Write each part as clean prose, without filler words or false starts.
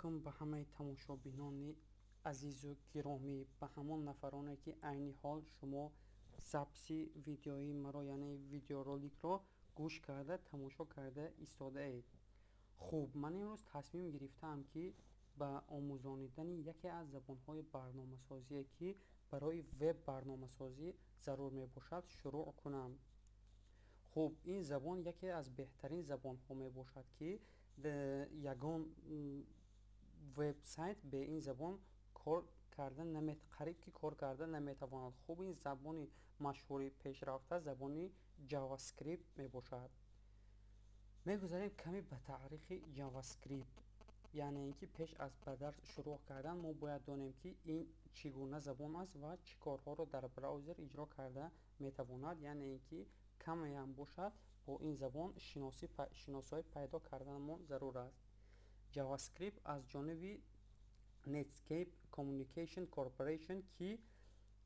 Алайкум ба ҳамаи тамошобинони азизу гиромӣ, ба ҳамон нафароне, ки айни ҳол шумо записи видеои маро, яъне видеороликро гӯш карда, тамошо карда истодаед. Хуб, ман имрӯз тасмим гирифтаам, ки ба омӯзонидани яке аз забонҳои барномасозие, ки барои веб барномасозӣ зарур мебошад, шурӯъ кунам. Хуб, ин забон яке аз беҳтарин забонҳо мебошад, ки ягон вебсайт бе ин забон кор карда, қариб ки кор карда наметавонад. Хуб, ин забони машҳури пешрафта забони JavaScript мебошад. Мегузарем каме ба таърихи JavaScript, яъне ин ки пеш аз ба дарс шурӯъ кардан мо бояд донем, ки ин чӣ гуна забон аст ва чӣ корҳоро дар браузер иҷро карда метавонад, яъне ин ки камеам бошад, бо ин забон шиносоӣ пайдо карданамон зарур аст. JavaScript аз ҷониби Netscape Communication Corporation, ки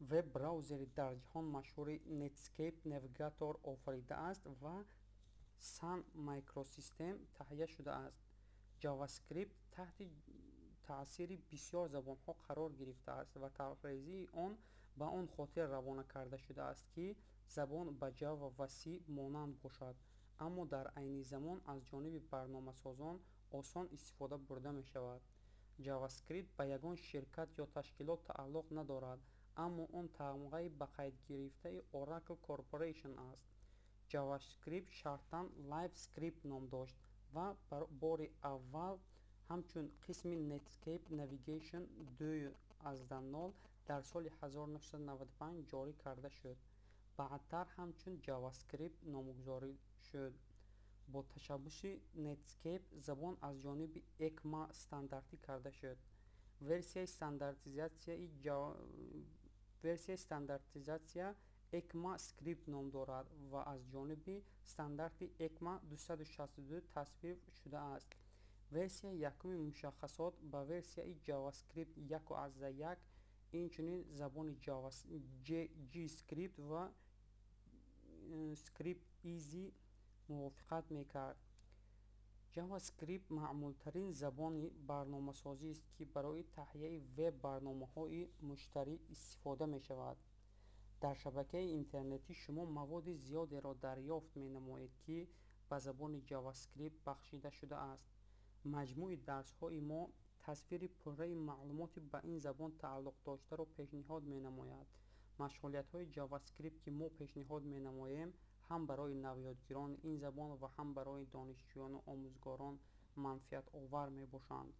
веб браузери дар ҷаҳон машҳури Netscape Navigator офаридааст, ва Sun Microsystem таҳия шудааст. JavaScript таҳти таъсири бисёр забонҳо қарор гирифтааст ва тарҳрезии он ба он хотир равона карда шудааст, ки забон ба Java ва C монанд бошад, аммо дар айни замон аз ҷониби барномасозон осон истифода бурда мешавад. JavaScript ба ягон ширкат ё ташкилот тааллуқ надорад, аммо он тамғаи ба қайдгирифтаи Oracle Corporation аст. JavaScript шартан LiveScript ном дошт ва бори аввал ҳамчун қисми Netscape Navigation 2.0 дар соли 1995 ҷорӣ карда шуд. Баъдтар ҳамчун JavaScript номгузорӣ шуд. Бо ташаббуси Netscape забон аз ҷониби ECMA стандартӣ карда шуд. Версияи стандартизатсия ECMAScript ном дорад ва аз ҷониби стандарти ECMA 262 тасвиб шудааст. Версияи якуми мушаххасот ба версияи JavaScript 1.1, инчунин забони JScript ва Script Easy мувофиқат мекард. JavaScript маъмултарин забони барномасозист, ки барои таҳияи веб барномаҳои муштарӣ истифода мешавад. Дар шабакаи интернетӣ шумо маводи зиёдеро дарёфт менамоед, ки ба забони JavaScript бахшида шудааст. Маҷмӯи дарсҳои мо тасвири пурраи маълумоти ба ин забон тааллуқдоштаро пешниҳод менамояд. Машғулиятҳои JavaScript, ки мо пешниҳод менамоем, ҳам барои навёдгирони ин забон ва ҳам барои донишҷӯёну омӯзгорон манфиатовар мебошанд.